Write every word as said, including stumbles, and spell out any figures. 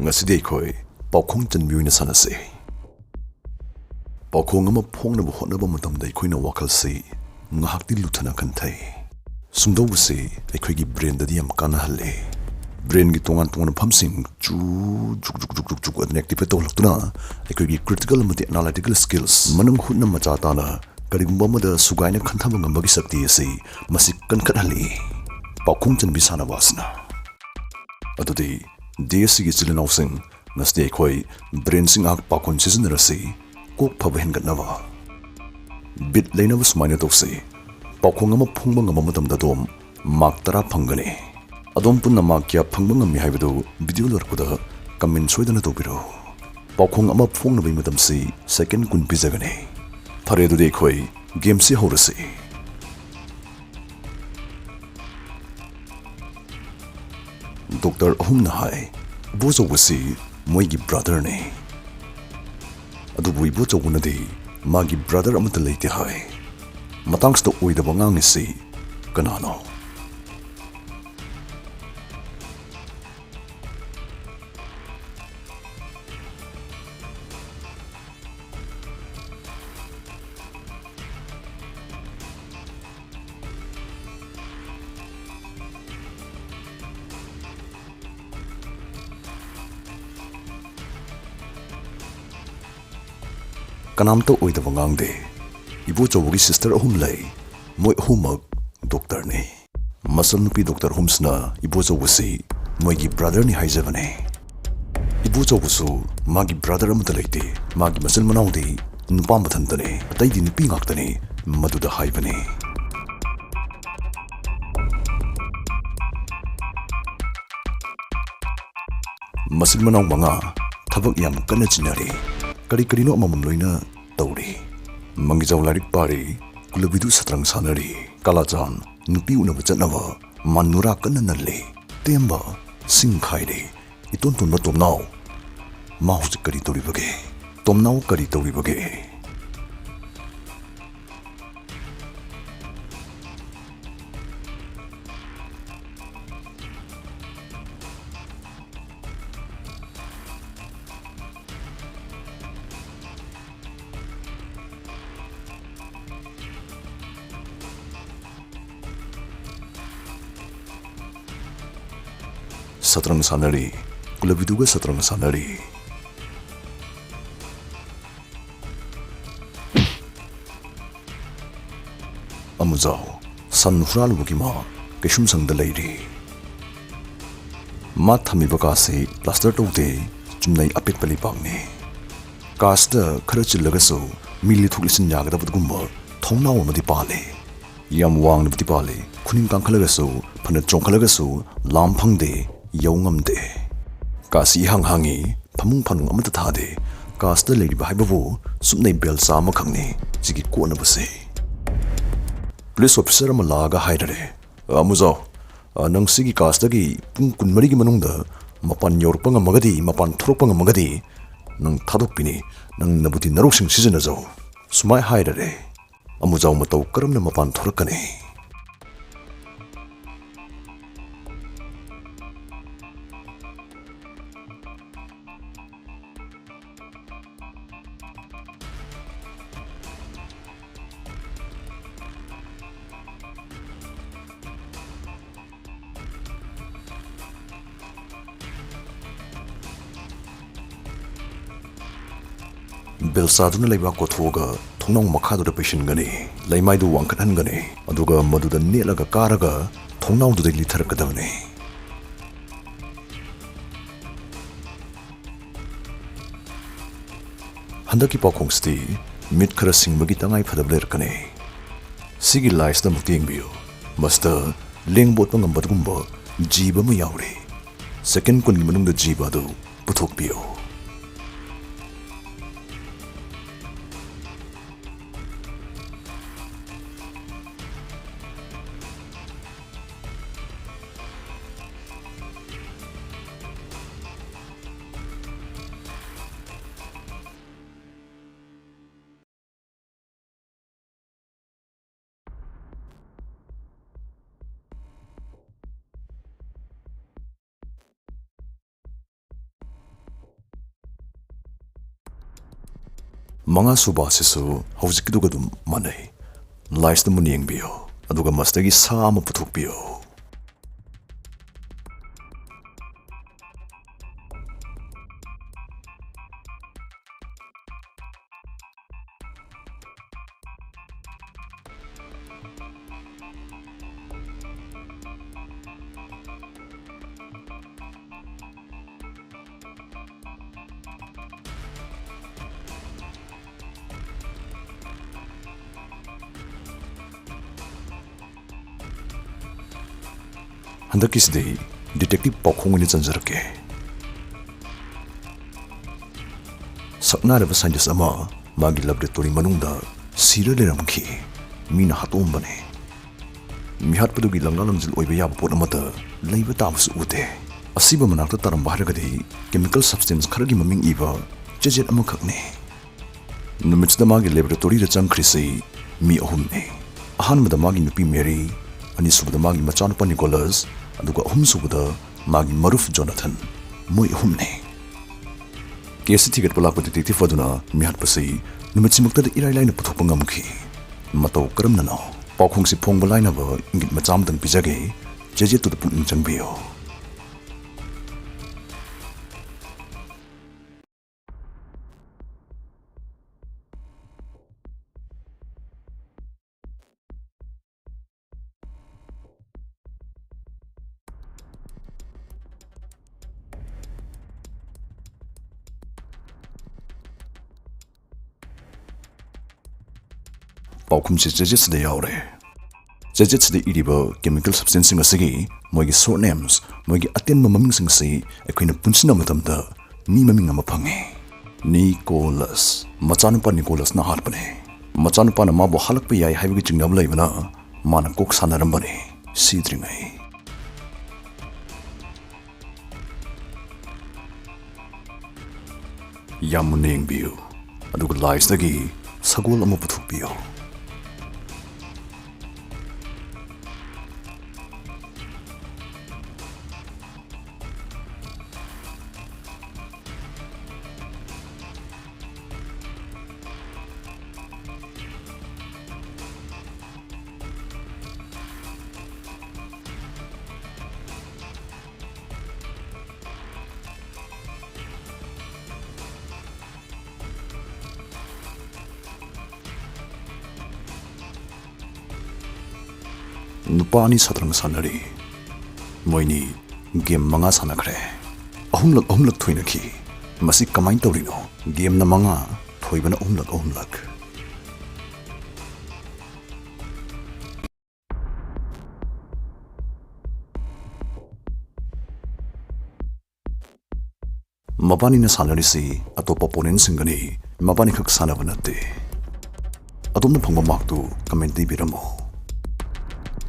ꯉꯁꯤꯗꯤ ꯑꯩꯈꯣꯏ ꯄꯥꯎꯈꯣꯡ ꯆꯟꯕꯤ ꯑꯣꯏꯅ ꯁꯥꯟꯅꯁꯤ꯫ ꯄꯥꯎꯈꯣꯡ ꯑꯃ ꯐꯣꯡꯅꯕ ꯍꯣꯠꯅꯕ ꯃꯇꯝꯗ ꯑꯩꯈꯣꯏꯅ ꯋꯥꯈꯜꯁꯤ ꯉꯥꯏꯍꯥꯛꯇꯤ ꯂꯨꯊꯅ ꯈꯟꯊꯩ꯫ ꯁꯨꯡꯗꯧꯕꯁꯤ ꯑꯩꯈꯣꯏꯒꯤ ꯕ꯭ꯔꯦꯟꯗꯗꯤ ꯌꯥꯝ ꯀꯥꯟꯅꯍꯜꯂꯦ꯫ ꯕ꯭ꯔꯦꯟꯒꯤ ꯇꯣꯉꯥꯟ ꯇꯣꯉꯥꯟꯕ ꯃꯐꯝꯁꯤꯡ ꯆꯨ ꯖꯨꯛ ꯖꯨꯛ ꯖꯨꯛ ꯖꯨꯛ ꯖꯨꯛ ꯑꯗꯨꯅ activate ꯇꯧꯍꯜꯂꯛꯇꯨꯅ ꯑꯩꯈꯣꯏꯒꯤ critical ꯑꯃꯗꯤ analytical skills, ꯃꯅꯨꯡ ꯍꯨꯠꯅ ꯃꯆꯥ ꯇꯥꯅ ꯀꯔꯤꯒꯨꯝꯕ ꯑꯃꯗ ꯁꯨꯒꯥꯏꯅ ꯈꯟꯊꯕ ꯉꯝꯕꯒꯤ ꯁꯛꯇꯤ ꯑꯁꯤ ꯃꯁꯤ ꯀꯟꯈꯠꯍꯜꯂꯤ꯫ ꯄꯥꯎꯈꯣꯡ ꯆꯟꯕꯤ ꯁꯥꯟꯅꯕ ꯑꯁꯤꯅ꯫ ꯑꯗꯨꯗꯤ ꯗꯦ ꯑꯁꯤꯒꯤ ꯏꯆꯤꯜ ꯏꯅꯥꯎꯁꯤꯡ, ꯉꯁꯤꯗꯤ ꯑꯩꯈꯣꯏ ꯕ꯭ꯔꯦꯟꯁꯤ ꯉꯥꯏꯍꯥꯛ ꯄꯥꯈꯣꯟ ꯁꯤꯖꯤꯟꯅꯔꯁꯤ, ꯀꯣꯛ ꯐꯕ ꯍꯦꯟꯒꯠꯅꯕ꯫ ꯕꯤꯠ ꯂꯩꯅꯕ ꯁꯨꯃꯥꯏꯅ ꯇꯧꯁꯤ, ꯄꯥꯎꯈꯣꯡ ꯑꯃ ꯐꯣꯡꯕ ꯉꯝꯕ ꯃꯇꯝꯗ ꯑꯗꯣꯝ ꯃꯥꯔꯛ ꯇꯔꯥ ꯐꯪꯒꯅꯤ꯫ ꯑꯗꯣꯝ ꯄꯨꯟꯅ ꯃꯥꯔꯛ ꯀꯌꯥ ꯐꯪꯕ ꯉꯝꯃꯤ ꯍꯥꯏꯕꯗꯨ ꯚꯤꯗꯤꯑꯣ ꯂꯣꯏꯔꯛꯄꯗ ꯀꯃꯦꯟ ꯁꯣꯏꯗꯅ ꯇꯧꯕꯤꯔꯛꯎ꯫ ꯄꯥꯎꯈꯣꯡ ꯑꯃ ꯐꯣꯡꯅꯕꯒꯤ ꯃꯇꯝꯁꯤ ꯁꯦꯀꯦꯟ ꯀꯨꯟ ꯄꯤꯖꯒꯅꯤ꯫ ꯐꯔꯦ, ꯑꯗꯨꯗꯤ ꯑꯩꯈꯣꯏ ꯒꯦꯝꯁꯤ ꯍꯧꯔꯁꯤ꯫ ꯗꯣꯛꯇꯔ ꯑꯍꯨꯝꯅ ꯍꯥꯏ, ꯏꯕꯣꯆꯧꯕꯁꯤ ꯃꯣꯏꯒꯤ ꯕ꯭ꯔꯗꯔꯅꯤ꯫ ꯑꯗꯨꯕꯨ ꯏꯕꯣꯆꯧꯕꯅꯗꯤ ꯃꯥꯒꯤ ꯕ꯭ꯔꯗꯔ ꯑꯃꯠꯇ ꯂꯩꯇꯦ ꯍꯥꯏ꯫ ꯃꯇꯥꯡꯁꯤꯗ ꯑꯣꯏꯗꯕ ꯉꯥꯡꯉꯤꯁꯤ ꯀꯅꯥꯅꯣ? ꯀꯅꯥꯝꯇ ꯑꯣꯏꯗꯕ ꯉꯥꯡꯗꯦ꯫ ꯏꯕꯣꯆꯧꯕꯒꯤ ꯁꯤꯁꯇꯔ ꯑꯍꯨꯝ ꯂꯩ꯫ ꯃꯣꯏ ꯑꯍꯨꯝꯃꯛ ꯗꯣꯛꯇꯔꯅꯤ꯫ ꯃꯆꯟꯅꯨꯄꯤ ꯗꯣꯛꯇꯔ ꯑꯍꯨꯝꯁꯤꯅ ꯏꯕꯣꯆꯧꯕꯁꯤ ꯃꯣꯏꯒꯤ ꯕ꯭ꯔꯗꯔꯅꯤ ꯍꯥꯏꯖꯕꯅꯦ꯫ ꯏꯕꯣꯆꯧꯕꯁꯨ ꯃꯥꯒꯤ ꯕ꯭ꯔꯗꯔ ꯑꯃꯠꯇ ꯂꯩꯇꯦ꯫ ꯃꯥꯒꯤ ꯃꯆꯤꯟ ꯃꯅꯥꯎꯗꯤ ꯅꯨꯄꯥ ꯃꯊꯟꯇꯅꯤ, ꯑꯇꯩꯗꯤ ꯅꯨꯄꯤ ꯉꯥꯛꯇꯅꯤ꯫ ꯃꯗꯨꯗ ꯍꯥꯏꯕꯅꯤ꯫ ꯃꯆꯤꯟ ꯃꯅꯥꯎ ꯃꯉꯥ ꯊꯕꯛ ꯌꯥꯝ ꯀꯟꯅ ꯆꯤꯟꯅꯔꯤ꯫ ꯀꯔꯤ ꯀꯔꯤꯅꯣ ꯑꯃꯃꯝ ꯂꯣꯏꯅ ꯇꯧꯔꯤ꯫ ꯃꯪꯒꯤꯖꯥꯎ ꯂꯥꯏꯔꯤꯛ ꯄꯥꯔꯤ, ꯀꯨꯂꯕꯤꯗꯨ ꯁꯇ꯭ꯔꯪ ꯁꯥꯟꯅꯔꯤ, ꯀꯥꯂꯥꯆꯥꯟ ꯅꯨꯄꯤ ꯎꯅꯕ ꯆꯠꯅꯕ ꯃꯥꯟ ꯅꯨꯔꯥ ꯀꯟꯅ ꯅꯜꯂꯤ, ꯇꯦꯝꯕ ꯁꯤꯡ ꯈꯥꯏꯔꯤ, ꯏꯇꯣꯟ ꯇꯣꯟꯕ ꯇꯣꯝꯅꯥꯎ꯫ ꯃꯥ ꯍꯧꯖꯤꯛ ꯀꯔꯤ ꯇꯧꯔꯤꯕꯒꯦ? ꯇꯣꯝꯅꯥꯎ ꯀꯔꯤ ꯇꯧꯔꯤꯕꯒꯦ? ꯁꯇ꯭ꯔꯪ ꯁꯥꯟꯅꯔꯤ꯫ ꯀꯨꯂꯕꯤꯗꯨꯒ ꯁꯇ꯭ꯔꯪ ꯁꯥꯟꯅꯔꯤ꯫ ꯑꯃꯨꯖꯥꯎ, ꯁꯟ ꯍꯨꯔꯥꯜꯂꯨꯕꯒꯤ ꯃꯥ ꯀꯩꯁꯨꯝꯁꯪꯗ ꯂꯩꯔꯤ꯫ ꯃꯥ ꯊꯝꯃꯤꯕ ꯀꯥꯁꯤ ꯄ꯭ꯂꯥꯁꯇꯔ ꯇꯧꯗꯦ, ꯆꯨꯝꯅꯩ ꯑꯄꯤꯛꯄ ꯂꯩꯕꯥꯛꯅꯤ꯫ ꯀꯥꯁꯤꯗ ꯈꯔ ꯆꯤꯜꯂꯒꯁꯨ ꯃꯤ ꯂꯤꯊꯣꯛ ꯂꯤꯁꯤꯟ ꯌꯥꯒꯗꯕꯒꯨꯝꯕ ꯊꯣꯡꯅꯥꯎ ꯑꯃꯗꯤ ꯄꯥꯜꯂꯤ꯫ ꯌꯥꯝ ꯋꯥꯡꯅꯕꯨꯗꯤ ꯄꯥꯜꯂꯤ, ꯈꯨꯅꯤꯡ ꯀꯥꯡꯈꯠꯂꯒꯁꯨ, ꯐꯅ ꯆꯣꯡꯈꯠꯂꯒꯁꯨ ꯂꯥꯝ ꯐꯪꯗꯦ, ꯌꯧ ꯉꯝꯗꯦ꯫ ꯀꯥꯁꯤ ꯏꯍꯥꯡ ꯍꯥꯡꯉꯤ, ꯐꯃꯨꯡ ꯐꯥꯅꯨꯡ ꯑꯃꯠꯇ ꯊꯥꯗꯦ꯫ ꯀꯥꯁꯤꯗ ꯂꯩꯔꯤꯕ ꯍꯥꯏꯕꯕꯨ ꯆꯨꯞꯅꯩ ꯕꯦꯜꯆꯥ ꯑꯃꯈꯛꯅꯤ, ꯁꯤꯒꯤ ꯀꯣꯠꯅꯕꯁꯦ꯫ ꯄꯨꯂꯤꯁ ꯑꯣꯐꯤꯁꯔ ꯑꯃ ꯂꯥꯛꯑꯒ ꯍꯥꯏꯔꯔꯦ, "ꯑ, ꯃꯨꯖꯥꯎ, ꯑ, ꯅꯪ ꯁꯤꯒꯤ ꯀꯥꯁꯤꯗꯒꯤ ꯄꯨꯡ ꯀꯨꯟꯃꯔꯤꯒꯤ ꯃꯅꯨꯡꯗ ꯃꯄꯥꯟ ꯌꯧꯔꯛꯄ ꯉꯝꯃꯒꯗꯤ, ꯃꯄꯥꯟ ꯊꯣꯛꯂꯛꯄ ꯉꯝꯃꯒꯗꯤ ꯅꯪ ꯊꯥꯗꯣꯛꯄꯤꯅꯤ, ꯅꯪ ꯅꯕꯨꯗꯤ ꯅꯔꯧꯁꯤꯡ ꯁꯤꯖꯤꯟꯅꯖꯧ"꯫ ꯁꯨꯃꯥꯏ ꯍꯥꯏꯔꯔꯦ꯫ ꯑꯃꯨꯖꯥꯎ ꯃꯇꯧ ꯀꯔꯝꯅ ꯃꯄꯥꯟ ꯊꯣꯔꯛꯀꯅꯤ? ꯕꯦꯜꯆꯥꯗꯨꯅ ꯂꯩꯕꯥꯛ ꯀꯣꯊꯣꯛꯑꯒ ꯊꯣꯡꯅꯥꯎ ꯃꯈꯥꯗꯨꯗ ꯄꯩꯁꯤꯟꯒꯅꯤ꯫ ꯂꯩꯃꯥꯏꯗꯨ ꯋꯥꯡꯈꯠꯍꯟꯒꯅꯤ꯫ ꯑꯗꯨꯒ ꯃꯗꯨꯗ ꯅꯦꯠꯂꯒ ꯀꯥꯔꯒ ꯊꯣꯡꯅꯥꯎꯗꯨꯗꯒꯤ ꯂꯤꯊꯔꯛꯀꯗꯕꯅꯤ꯫ ꯍꯟꯗꯛꯀꯤ ꯄꯥꯎꯈꯣꯡꯁꯤꯗꯤ ꯃꯤꯠ ꯈꯔ ꯁꯤꯡꯕꯒꯤ ꯇꯉꯥꯏ ꯐꯗꯕ ꯂꯩꯔꯛꯀꯅꯤ꯫ ꯁꯤꯒꯤ ꯂꯥꯏꯁꯤꯗ ꯑꯃꯨꯛꯇ ꯌꯦꯡꯕꯤꯌꯨ꯫ ꯃꯁꯤꯗ ꯂꯦꯡꯕ ꯑꯣꯠꯄ ꯉꯝꯕ ꯑꯗꯨꯒꯨꯝꯕ ꯖꯤꯕ ꯑꯃ ꯌꯥꯎꯔꯤ꯫ ꯁꯦꯀꯦꯟ ꯀꯨꯟꯒꯤ ꯃꯅꯨꯡꯗ ꯖꯤꯕ ꯑꯗꯨ ꯄꯨꯊꯣꯛꯄꯤꯌꯨ꯫ ꯃꯉꯥꯁꯨꯕ ꯑꯁꯤꯁꯨ ꯍꯧꯖꯤꯛꯀꯤꯗꯨꯒ ꯑꯗꯨꯝ ꯃꯥꯟꯅꯩ꯫ ꯂꯥꯏꯁꯇ ꯃꯨꯟꯅ ꯌꯦꯡꯕꯤꯌꯨ, ꯑꯗꯨꯒ ꯃꯁꯤꯗꯒꯤ ꯁꯥ ꯑꯃ ꯄꯨꯊꯣꯛꯄꯤꯌꯨ꯫ ꯍꯟꯗꯛꯀꯤꯁꯤꯗꯤ detective ꯄꯥꯎꯈꯣꯡ ꯑꯣꯏꯅ ꯆꯟꯖꯔꯛꯀꯦ꯫ ꯁꯛꯅꯥꯏꯔꯕ scientist ꯑꯃ ꯃꯥꯒꯤ laboratory ꯃꯅꯨꯡꯗ ꯁꯤꯔ ꯂꯩꯔꯝꯈꯤ꯫ ꯃꯤꯅ ꯍꯥꯠꯇꯣꯛꯑꯝꯕꯅꯤ꯫ ꯃꯤꯍꯥꯠꯄꯗꯨꯒꯤ ꯂꯪꯂꯥ ꯂꯪꯖꯤꯜ ꯑꯣꯏꯕ ꯌꯥꯕ ꯄꯣꯠ ꯑꯃꯠꯇ ꯂꯩꯕ ꯇꯥꯕꯁꯨ ꯎꯗꯦ꯫ ꯑꯁꯤꯕ ꯃꯅꯥꯛꯇ ꯇꯥꯔꯝꯕ ꯍꯥꯏꯔꯒꯗꯤ chemical substance ꯈꯔꯒꯤ ꯃꯃꯤꯡ ꯏꯕ ꯆꯦꯖꯦꯠ ꯑꯃꯈꯛꯅꯤ꯫ ꯅꯨꯃꯤꯠꯁꯤꯗ ꯃꯥꯒꯤ laboratoryꯗ ꯆꯪꯈ꯭ꯔꯤꯁꯤ ꯃꯤ ꯑꯍꯨꯝꯅꯤ꯫ ꯑꯍꯥꯟꯕꯗ ꯃꯥꯒꯤ ꯅꯨꯄꯤ ꯃꯦꯔꯤ, ꯑꯅꯤꯁꯨꯕꯗ ꯃꯥꯒꯤ ꯃꯆꯥꯅꯨꯄꯥ ꯅꯤꯀꯣꯂꯁ, ꯑꯗꯨꯒ ꯑꯍꯨꯝꯁꯨꯕꯗ ꯃꯥꯒꯤ ꯃꯔꯨꯞ ꯖꯣꯅꯥꯊꯟ꯫ ꯃꯣꯏ ꯑꯍꯨꯝꯅꯤ꯫ Caseꯁꯤ ꯊꯤꯒꯠꯄ ꯂꯥꯛꯄ detective ꯑꯗꯨꯅ ꯃꯤꯍꯥꯠꯄꯁꯤ ꯅꯨꯃꯤꯠꯁꯤꯃꯛꯇꯗ ꯏꯔꯥꯏ ꯂꯥꯏꯅ ꯄꯨꯊꯣꯛꯄ ꯉꯝꯈꯤ꯫ ꯃꯇꯧ ꯀꯔꯝꯅꯅꯣ? ꯄꯥꯎꯈꯣꯡꯁꯤ ꯐꯣꯡꯕ ꯂꯥꯏꯅꯕ ꯏꯪꯒꯤꯠ ꯃꯆꯥ ꯑꯃꯇꯪ ꯄꯤꯖꯒꯦ꯫ ꯆꯦꯖꯦꯠꯇꯨꯗ ꯄꯨꯛꯅꯤꯡ ꯆꯪꯕꯤꯌꯨ꯫ ꯄꯥꯎꯈꯨꯝꯁꯤ ꯆꯦꯖꯦꯠꯁꯤꯗ ꯌꯥꯎꯔꯦ꯫ ꯆꯦꯖꯦꯠꯁꯤꯗ ꯏꯔꯤꯕ chemical substanceꯁꯤꯡ ꯑꯁꯤꯒꯤ ꯃꯣꯏꯒꯤ short names, ꯃꯣꯏꯒꯤ ꯑꯇꯦꯟꯕ ꯃꯃꯤꯡꯁꯤꯡ ꯑꯁꯤ ꯑꯩꯈꯣꯏꯅ ꯄꯨꯟꯁꯤꯟꯅꯕ ꯃꯇꯝꯗ ꯃꯤ ꯃꯃꯤꯡ ꯑꯃ ꯐꯪꯉꯤ, ꯅꯤꯀꯣꯂꯁ꯫ ꯃꯆꯥꯅꯨꯄꯥ ꯅꯤꯀꯣꯂꯁꯅ ꯍꯥꯠꯄꯅꯤ꯫ ꯃꯆꯥꯅꯨꯄꯥꯅ ꯃꯥꯕꯨ ꯍꯥꯠꯂꯛꯄ ꯌꯥꯏ ꯍꯥꯏꯕꯒꯤ ꯆꯤꯡꯅꯕ ꯂꯩꯕꯅ ꯃꯥꯅ ꯀꯣꯛ ꯁꯥꯟꯅꯔꯝꯕꯅꯤ ꯁꯤꯗ꯭ꯔꯤꯉꯩ꯫ ꯌꯥꯝ ꯃꯨꯟꯅ ꯌꯦꯡꯕꯤꯌꯨ, ꯑꯗꯨꯒ ꯂꯥꯏꯁꯤꯗꯒꯤ ꯁꯒꯣꯜ ꯑꯃ ꯄꯨꯊꯣꯛꯄꯤꯌꯨ꯫ ꯅꯨꯄꯥ ꯑꯅꯤ ꯁꯇ꯭ꯔꯪ ꯁꯥꯟꯅꯔꯤ꯫ ꯃꯣꯏꯅꯤ ꯒꯦꯝ ꯃꯉꯥ ꯁꯥꯟꯅꯈ꯭ꯔꯦ꯫ ꯑꯍꯨꯝꯂꯛ ꯑꯍꯨꯝꯂꯛ ꯊꯣꯏꯅꯈꯤ꯫ ꯃꯁꯤ ꯀꯃꯥꯏꯅ ꯇꯧꯔꯤꯅꯣ? ꯒꯦꯝꯅ ꯃꯉꯥ, ꯊꯣꯏꯕꯅ ꯑꯍꯨꯝꯂꯛ ꯑꯍꯨꯝꯂꯛ꯫ ꯃꯕꯥꯅꯤꯅ ꯁꯥꯟꯅꯔꯤꯁꯤ ꯑꯇꯣꯞꯄ ꯑꯣꯄꯣꯅꯦꯟꯁꯤꯡꯒꯅꯤ, ꯃꯕꯥꯅꯤꯈꯛ ꯁꯥꯟꯅꯕ ꯅꯠꯇꯦ꯫ ꯑꯗꯣꯝꯅ ꯐꯪꯕ ꯃꯥꯔꯛꯇꯨ ꯀꯃꯦꯟꯇ ꯏꯕꯤꯔꯝꯃꯣ꯫